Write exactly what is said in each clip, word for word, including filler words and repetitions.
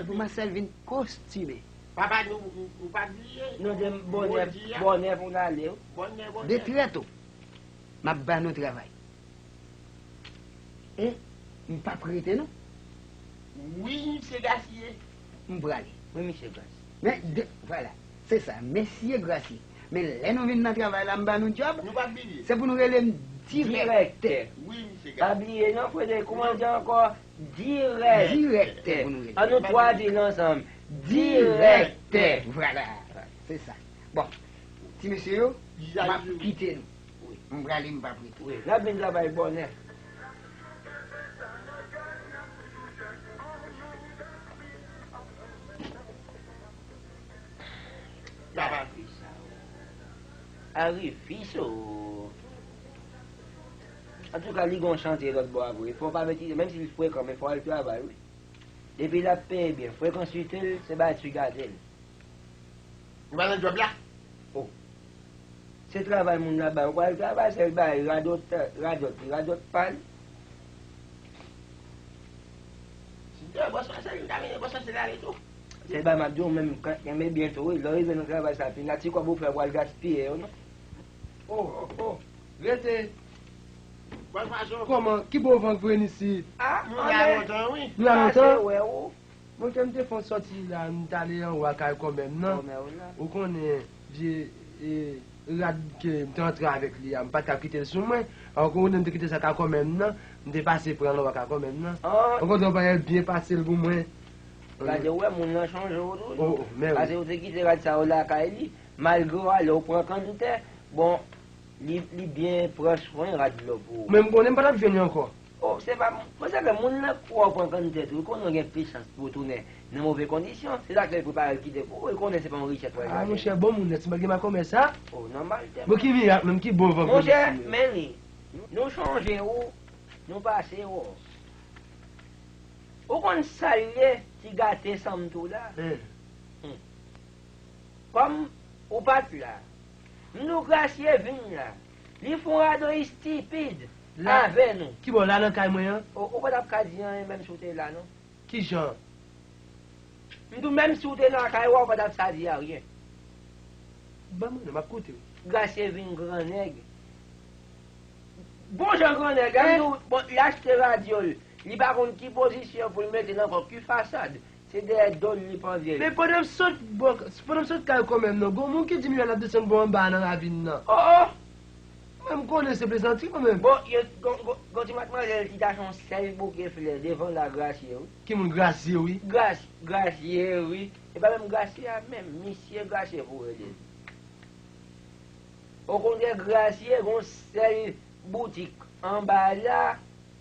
Pou Masèl vin kostime. Papa, nou, nou, nou pa bliye. Nou di m bonè, jodi a, bonè pou n ale, wi. Bonè, bonè. De trè to, m ap ba nou travay. E m p ap rete, non. Wi, misye Grasye. M prale. Wi, misye Grasye. Men, de, vwala. Se sa, mesye Grasye. Men lè nou vin nan travay la, m ba nou djòb. Nou pa bliye. Se pou nou rele m direktè. Direktè. Wi, misye Grasye. Pa bliye, non, Frederic, kòman l di ankò? Dirèk. Dirèktè pou nou rele. An nou twa di l ansanm. Dirèktè. Dirèktè. Vwala. Se sa. Bon. Ti mesye yo, m ap kite nou. Wi. M prale, m p ap rete. Wi. N ap vin travay bonè. Papa. Arifi so. Antouka, li gon chantye lòt bò a vre. Fò w pa mete, menm si l frekan, men fò w al travay, wi. Depi l ap peye byen, frekan site l, se bay ti gade l. Ou pa nan djòb la? Oh. Se travay moun la bay, ou pa al travay, se l bay radòt, radòt li, radòt pa l. Si te bòs la, se li ta vini, bòs la se l ale tou. Se bay m ap di w menm, kenbe byen tou, wi. Lè w rive nan travay sa, fin la, ti kòb ou fè, ou al gaspiye yo, non? Oh, oh, oh. Rete. Bòn fason. Kòman? Ki bon van k vre n isi? Ah, nou la lontan, wi. Nou la lontan? Pase wè ou. Monchè, m te fè yon sòti la, m t ale anwo a kay kòmè m nan. Kòmè w nan. Ou konnen, vye, e, rad ke m te antre avèk li a, m pa t ka kite l sou mwen. Alò, ou konnen m te kite sa kay kòmè m nan, m te pase pran l anwo a kay kòmè m nan. Ah. Ou konnen yon bagay byen pase l pou mwen. Gade, ou wè, moun nan chonje w toujou. Oh, oh, men wi. Paske ou te kite rad sa yo lakay li, malgre w ale, ou pran kanntè. Bon, Li, li byen pran swen rad la pou ou. Men m konnen m pa t ap jwenn li ankò. Oh, se pa, mwen se ke moun nan kwè w pran kanntè tou, wi, konnen w gen plis chans pou w tounen nan move kondisyon. Se sa k fè l prepare l kite pou ou, li konnen se pa yon richès w al chache. Ah, monchè, bon moun nan, ti malgre makomè sa. Oh, nòmal tèlman. Bon, ki mirak menm, ki bon van. Monchè, men li, nou chonje ou, nou pase ou. Ou konn sa l ye, ti gate sanm tou la? Hein. Hmm. Kòm ou pa t la, m di w Grasye vin la. Li fè yon radoyi estipid avè nou. Ki bò la nan kay mwen an? Ou, ou pa t ap ka di anyen menm si w te la, non. Kijan? M di w menm si w te nan kay ou a, ou pa t ap sa di anyen. Ban mwen non, m ap koute w. Grasye vin grannèg. Bon jan grannèg, hein? M di w, bon, li achte radyo l. Li pa konn ki pozisyon pou l mete l ankò, ki fasad. Se dèyè do l li pandye. Men pandan m sot bò, pandan m sot kay kòmè m nan, gon moun ki di m li al ap desann bò anba a nan ravin nan. Oh, oh! Mwen, m konnen se plezantri mwen menm. Bon, yo, gon, gon, gon ti matmwazèl ki t achte yon sèl bouke flè devan la Grasye, wi. Ki moun Grasye, wi? Gras-, Grasye, wi. E pa menm Grasye a menm, misye Grasye pou rele l. Okontrè, Grasye gon sèl boutik anba la.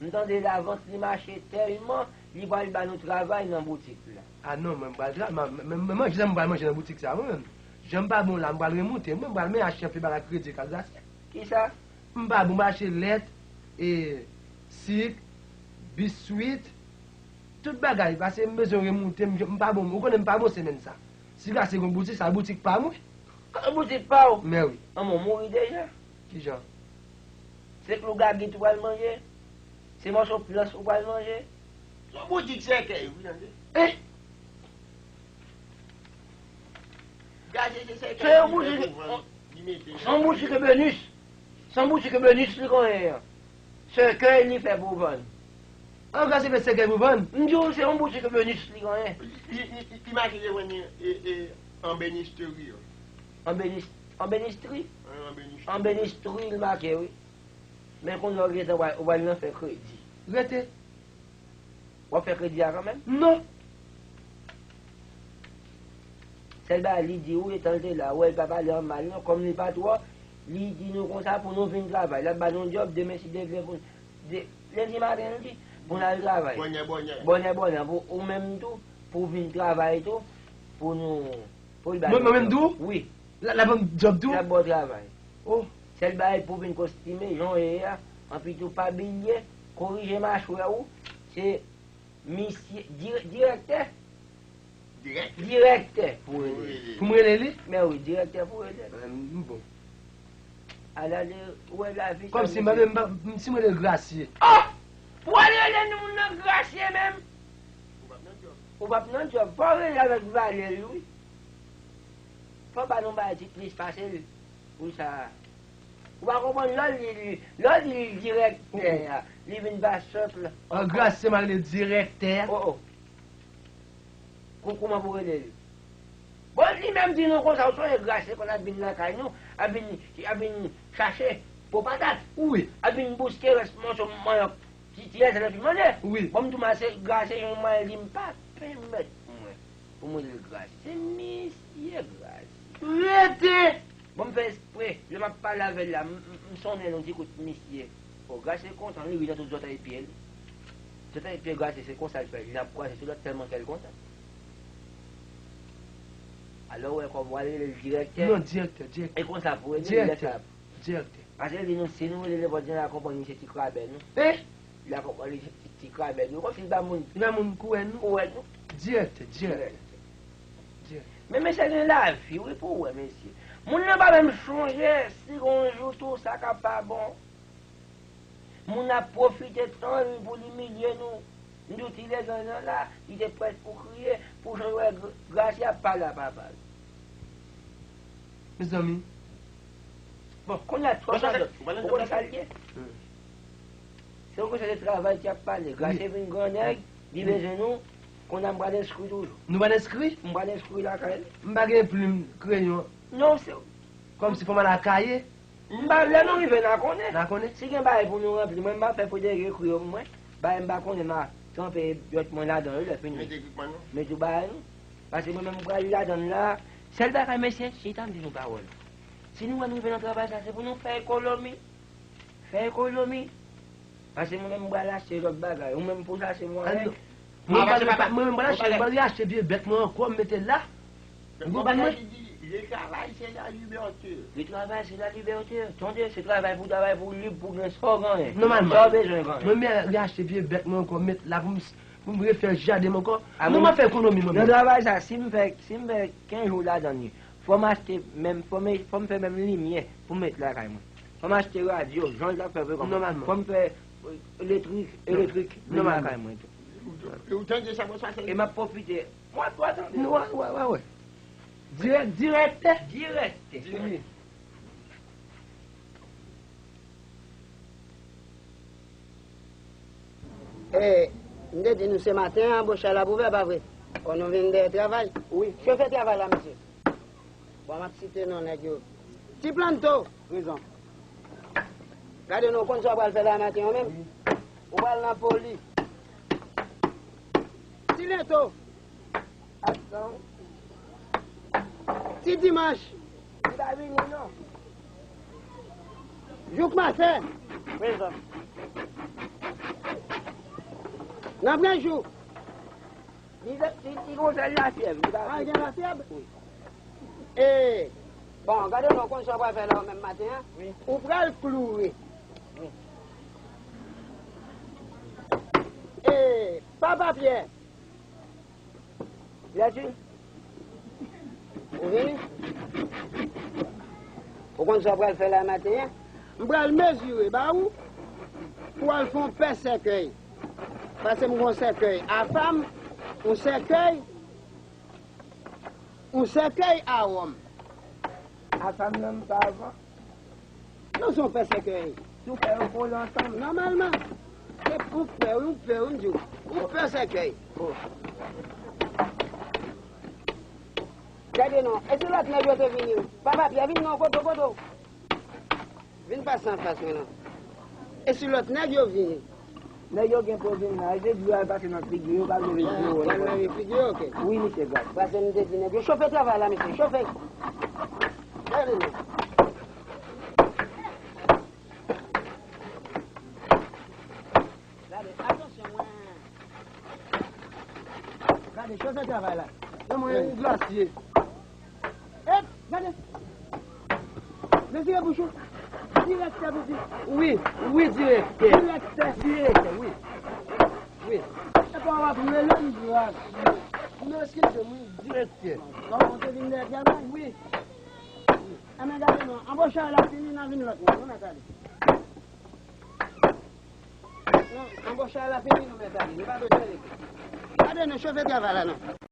M tande lavant li mache tèlman, li pral ba nou travay nan boutik la. A non, mwen m pral tra-, ma-, men, men manje sa mwen pral manje nan boutik sa, mwen menm. Jan m pa bon la, m pral remoute, mwen m pral men achte anpil bagay kredi ka Grasye. Kisa? M pa bon, m achte lèt, e, sik, biswit, tout bagay, paske m bezwen remoute, m, m pa bon, ou konnen m pa bon semèn sa. Si Grasye gon boutik, sa boutik pa mwen. Boutik pa w? Men wi. Anmò, mouri deja. Kijan? Se klougagit ou pral manje? Se mòso plans ou pral manje? Se yon boutik sèkèy, wi, tande. Eh! Grasye se sèkèy. Se yon boutik, se yon boutik ebenis. Se yon boutik ebenis li konyen an. Sèkèy li fè pou vann. An, Grasye fè sèkèy pou vann? M di w, se yon boutik ebenis li konyen. Li, li, li, li make li vann, e, e, anbenistri. Anbenis-, anbenistri? Wi, anbenistri. Anbenistri, li make, wi. Men kounye a w gentan w al, w al nan fè kredi. Rete. W ap fè kredi a kanmenm? Non. Sèl bagay li di ou, etan l te la, ou wè, li pa pale an mal non, kòm li pa twò, li di nou konsa pou nou vin travay. L ap ba nou djòb, demen si Dye vle pou, de, lendi maten, li di, pou n al travay. Bònè, bònè. Bònè, bònè, pou ou menm tou, pou w vin travay tou, pou nou, pou l ba nou djòb. Mwen, mwen menm tou? Wi. L ap, l ap ban m djòb tou? L ap ba w travay. Oh. Sèl bagay pou w vin kostime, jan w ye a, anpi tou pa bliye, korije machwè ou, se misye, dire-, direktè. Direktè. Direktè pou w rele. Pou m rele li? Men wi, direktè pou w rele. Bon. Ala de, ou wè lavi sa. Kòmsi m pa, m pa, m, si m rele Grasye. Oh! Pou w al rele moun nan Grasye menm? Ou p ap nan Ou p ap nan djòb. Fò w rele avèk valè l, wi. Fò w ba nou bagay ti plis pase l pou sa a. Ou pa konprann, lè w li, li, lè w li direktè a, li vin pa senp. An, Grasye, m a rele direktè a. Oh, oh. Kou-, kouman pou rele l? Bon, li menm di nou konsa, ou sonje Grasye konn ap vin lakay nou, ap vin, ap vin chache po patat. Wi. Ap vin bouske rès mòso manyòk ti, ti lèzèn epi manje. Wi. Bon, m tou mase Grasye yon mwen li m pa pèmèt mwen pou mwen rele Grasye. Se misye Grasye. Rete! Bon, m fè espre, lè m ap pale avè l la, m, m, m sonnen l yon ti kout misye. O, Grasye kontan, li ri nan tout zòtèy pye l. Zòtèy pye Grasye, se konsa l fè, li ap kwaze sou lòt tèlman kè l kontan. Alò, w wè kòman w al rele l direktè. Non, direktè, direktè. E konsa pou rele l, direktè. Direktè. Paske li di nou, si nou rele nenpòt jan, l a konprann li se ti krabè nou. Eh? Li a konprann li se ti, ti krabè nou. Kòmsi li pa moun. Li pa moun kouwè nou. Kouwè nou. Direktè, direktè. Direktè. Men mesye gen lavi, wi, pou w wè, mesye. Moun nan pa menm chonje si gon jou tou sa ka pa bon. Moun ap pwofite tan li pou l imilye nou. M di w ti lèzèn nan la, li te prèt pou kriye, pou jan l wè Gr-, Grasye ap pale a papa l. Mezanmi. Bon, kounye a twòp radòt. Ou konnen sa l ye? Hmm. Se yon kesyon de travay ki ap pale. Grasye vin grannèg, li bezwen nou. Kounye a m pral enskri toujou. Nou pral enskri? M pral enskri lakay li. M pa gen plim, kreyon. Non, se. Kòmsi fò m al a kaye. M pa, lè nou rive, n a konnen. N a konnen. Si gen bagay pou nou ranpli, mwen, m pa fè Frederic ekri yo pou mwen. Bagay m pa konnen, m a tranpe yòt mwen ladan yo, lè fini. Mete ekipman nou. Mete bagay nou. Paske mwen menm, m pral ladan l la. Sèl bagay, mesye, chita m di nou pawòl. Si nou wè nou rive nan travay sa, se pou nou fè ekonomi. Fè ekonomi. Paske mwen menm, m pral achte lòt bagay. Ou menm, pou sa, se mwen. Mwen, mwen, mwen pral achte, mwen pral achte vye bèt mwen ankò, m mete la. Ou konprann mwen? Le travail, c'est la liberté. Le travail, c'est la liberté. Tande, se travay pou travay, pou w lib, pou w gen sa w genyen. Nòmalman. Sa w bezwen genyen. Mwen, mwen reachte vye bèt mwen ankò, met la pou m, pou m refè jaden mwen ankò. Non, m ap fè ekonomi mwen menm. Nan travay sa, si m fè, si m fè kenz jou ladan li, fò m achte menm, fò m, fò m fè menm limyè pou m met lakay mwen. Fò m achte radyo, jan l t ap fè vre kòm. Nòmalman. Fò m fè, euh, elektrik, elektrik, vin lakay mwen tou. Ou tande sa, mwen sa se. E m ap pwofite. Mwen, mwen tande. Wè, wè, wè, wè. Dirèk, dirèktè. Dirèktè. Wi. E, m te di nou se maten an, anboch la ap ouvè, pa vre? Kon nou vin dèyè travay. Wi. Chofè travay la, mesye. Bon, m ap site non nèg yo. Ti Planto. Prezan. Gade non, w konn sa w pral fè la maten an menm? Wi. Ou pral nan poli. Ti Lento. Absan. Ti Dimanch. Li pa vini non. Jouk Masè. Prezan. Nan pran jou. Li, li, li gon sèl lafyèv, li pa. Ah, li gen lafyèv? Wi. E, bon, gade non, konn sa w pral fè la menm maten an? Wi. Ou pral kloure. Wi. E, Papa Pyè. Lèti. Ou vini? Ou konn sa w pral fè la maten an? M pral mezire ba ou pou w al fè yon pè sèkèy. Paske m gon sèkèy a fanm, yon sèkèy, yon sèkèy a wòm. A fanm nan m pa avan. Non, se yon pè sèkèy. Si w fè yo kole ansanm, nòmalman. Se yon pè, yon pè, yon di w. Yon pè sèkèy. Gade non. E si lòt nèg yo te vini? Papa Pyè, vin non, kote w, kote w? Vin pase anfas mwen non. E si lòt nèg yo vini? Nèg yo gen pou yo vin la. E se dlo al pase nan figi yo, yo pa vle vin pou yo. Pral lave figi yo, ok. Wi, misye Gras. Paske m te di nèg yo, chofe travay la, mesye, chofe. Gade non. Gade, atansyon, mwen. Gade, chofe travay la. Nan mwen, yon glasye. Ep, gade. Mezire bouch ou. Direktè, pitit. Wi, wi, direktè. Direktè. Direktè, wi. Wi. E pa w ap rele m glasye. Non, eskize m, wi, direktè. Bon, ou te vin dèyè travay? Wi. Enben, gade non. Anboch la fini, n a vin lòt mwa. Nou mèt ale. Anboch la fini, nou mèt ale. Nou pa bezwen rete. Gade, nou chofe travay la, non.